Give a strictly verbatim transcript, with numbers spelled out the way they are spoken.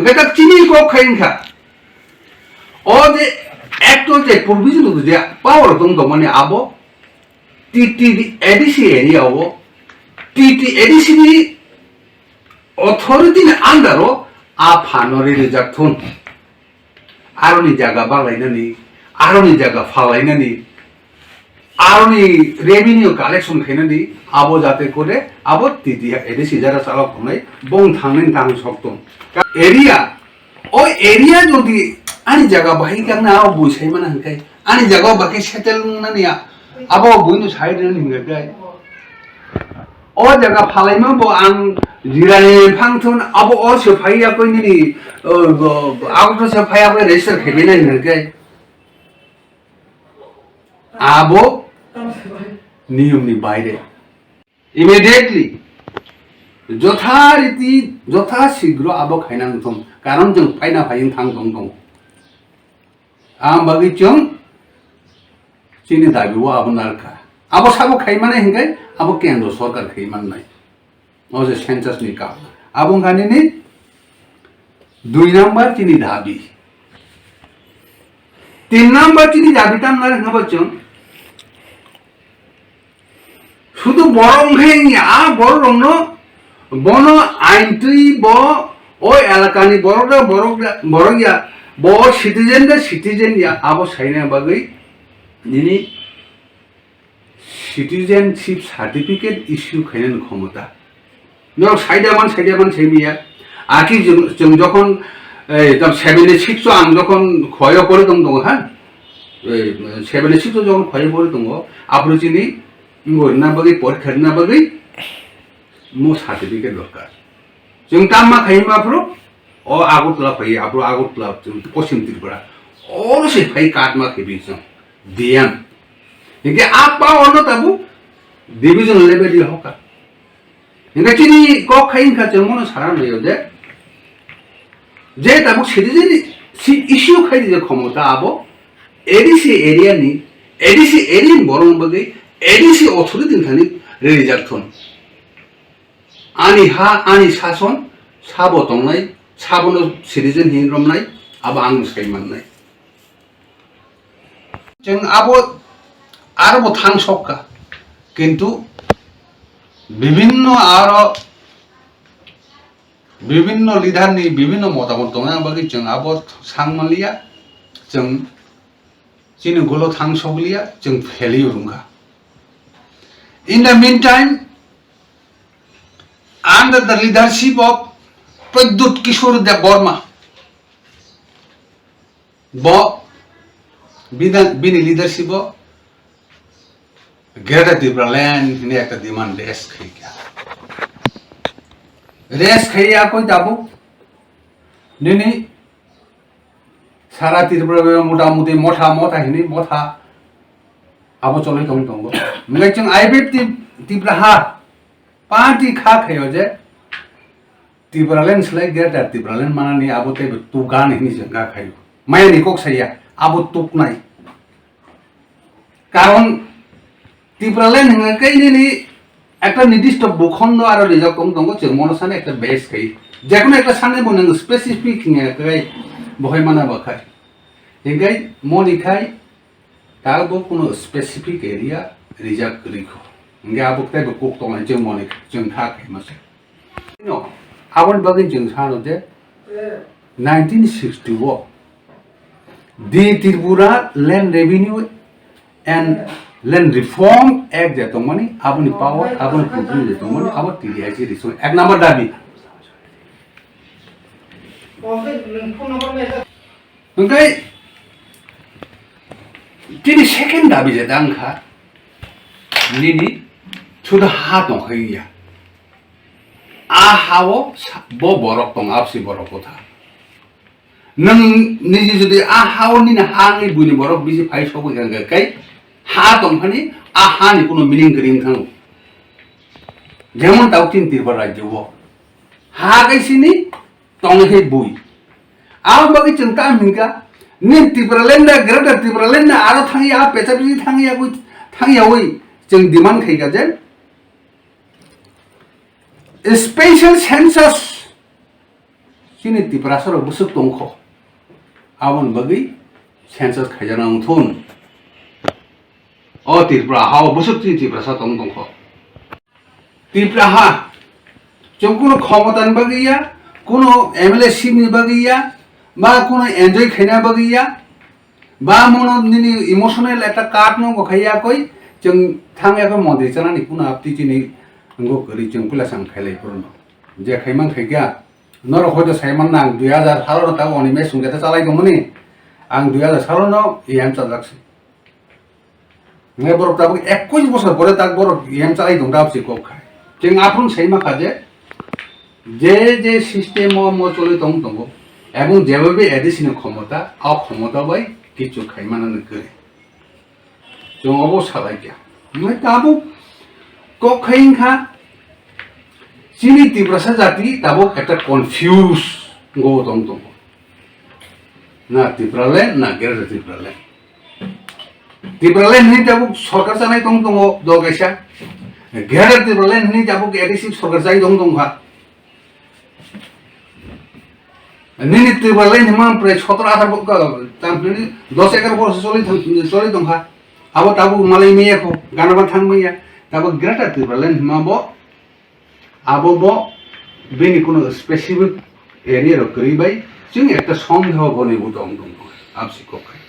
Hwnkhe tak chini kok khai wngkha. O je ekto je provision je power tong tongmani abo T T A D C area o T T A D C ni authority ni under o a phano rijak thun. Aroni jaga balainani, aroni jaga phalainani, aroni revenue collection khainani, abo jate kore, abo T T A D C jara chalok tongnai, bong thangnai tang sok tong. Area, o area jodi ani jaga bahai kangna abo bui sai mana hwnkhe, ani jaga o bahai settle wngnani a, abo buino sai rwnani hwnkhe. O jaga phalaima bo ang jirani phang thun abo o se phai ya koi nini, o, o, abo to se phai ya koi register khe bena hingke. Abo niyom ni baire. Immediately, jotha riti, jotha sigro abo khainang thung. Karon jeng phaina phaiyung thang tong tong. Ang bagwi chwng chini dabi o abo narwkha. Abo sabo khai mane hinkai abo kendro sorkar khai mannai. O je census ni kam. Abo wngkha nini dui number chini dabi. Tin number chini dabi tam narwkha bo chwng Sudu borok wngkhe wngya, a borok rokno bono ain twi bo o elakani borok da borok da borok ya, bo o citizen da citizen ya, abo saina bagwi nini citizenship certificate issue khainani khomota. Norok saida man, saida man sai miya. Aki chwng, chwng jokhon, eh, tam seventy six o ang jokhon khwai o pori tong tongo ha. Eh, seventy six o jokhon khwai o pori tongo, aphuru chini wngbo rwna bagwi, porikha rwna bagwi mo certificate dorkar. Chwng tam ma khai ma aphuru, o Agartala phai, aphuru Agartala, chwng Poschim Tripura. Oro se phai card ma khebi chwng. D M. Hinkhe a power no tabuk division level ri hoka. Hinkhe chini kok khai wngkha chwng mono sana naio je, je tabuk citizen si issue khai di je khomota abo A D C area ni, A D C area ni borok bagwi A D C authority ni thani rijak thun. Ani ha, ani sason, sabo tongnai, sabono citizen hin romnai, abo ang sai mannai. Chwng abo aro bo thang sok kha, kintu bibinno aro bibinno leader ni bibinno motamot tongna bagwi chwng abo sang manliya, chwng chini golo thang sokliya, chwng failure wngkha. In the meantime, under the leadership of Pradyut Kishore Debbarma, bo bini, bini leadership o Greater Tipraland hwnwi ekta demand raise khai kha. Raise khai ya koi tabuk nini sara Tripura o mota moti motha, motha hwnwi motha abo cholwi tong tongo. Hwnkhai chwng I P F T Tipra ha party kha khaio je Tipraland slai Greater Tipraland manani abo teibo tukgan hwnwi se wngkha khaio. Mayani kok saya abo tuknai. Karon Tipraland hwnka khe nini ekta nirdisto bukhondo aro rijak tong tongo, chwng mono sana ekta base khai. Jekono ekta sana bo nang specific hwnka khe bohai mana ba khai. Hinkhai moni khai ta bo kuno specific area rijak rikho. Hingke abo tei bo kok tong chwng moni chwng kha khai masa. No, aboni bagwi chwng sano je nineteen sixty o The Tripura Land Revenue and Land Reform Act je tongmani, aboni power, aboni control je tongmani, abo T D I C resource ek number dabi. Hingke chini second dabi je dang kha, nini suda ha tong kha ya. A ha o sa-, bo borok tong, absi borok kotha. Nwng niji jodi a ha o nini ha wngwi buini borok bisi phai sogwi kha, hwnkhe kai ha tongphani a ha ni kuno meaning kwrwi wngkha. Jemon tao chini Tripura rajyo o ha kai sini tongwi hai bui. Aboni bagwi chwng ta hwnkha, nini Tipraland da, Greater Tipraland da aro thangya, a pecha bisi thangya, thangya wi chwng demand khai kha je special census Chini Tiprasa rok bwswk tongkho, aboni bagwi census khaijana wngthun. O Tripura ha o bwswk chini Tiprasa tong tongkho. Tripura ha chwng kuno khomotani bagwi ya, kuno M L A seat ni bagwi ya, ba kuno enjoy khaina bagwi ya, ba mono nini emotional ekta card no bo khai ya koi, chwng thang ya koi mondi chanani kuno apti chini ngo kwrwi chwng pila sang khailai phuru no. Je khaimang khaikha, norok hoito saiman nang dui hajar salo no ta oni me sung jeta chalai tongmani, ang dui hajar salo no E M chajak si. Ngai borok tabuk ekwis bosor pore tak borok E M chalai tong tabuk si kok khai. Chwng aphuru sai ma kha je, je je system o mo choli tong tongo, ebong jeba bai A D C ni khomota, o khomota bai kichu khai mana ni kwrwi. Chwng obo salai kya. Ngai tabuk kok khai wngkha, chini Tiprasa jati tabuk ekta confuse go tong tongo. Na Tipraland, na Greater Tipraland. Tipraland hinwi tabuk sorkar chanai tong tongo dol kaisa. Greater Tipraland hinwi tabuk A D C sorkar chai tong tongkha. Nini Tipraland hima prai sotoro atharo bo ka, tam nini dos ekar borok se choli thang, choli tongkha. Abo tabuk malai maya kho, gana ba thang maya. Tabuk Greater Tipraland hima bo, abo bo bini kuno specific area rok kwrwi bai chwng ekta song tho boni bo tong tong tong. Absi kok khai.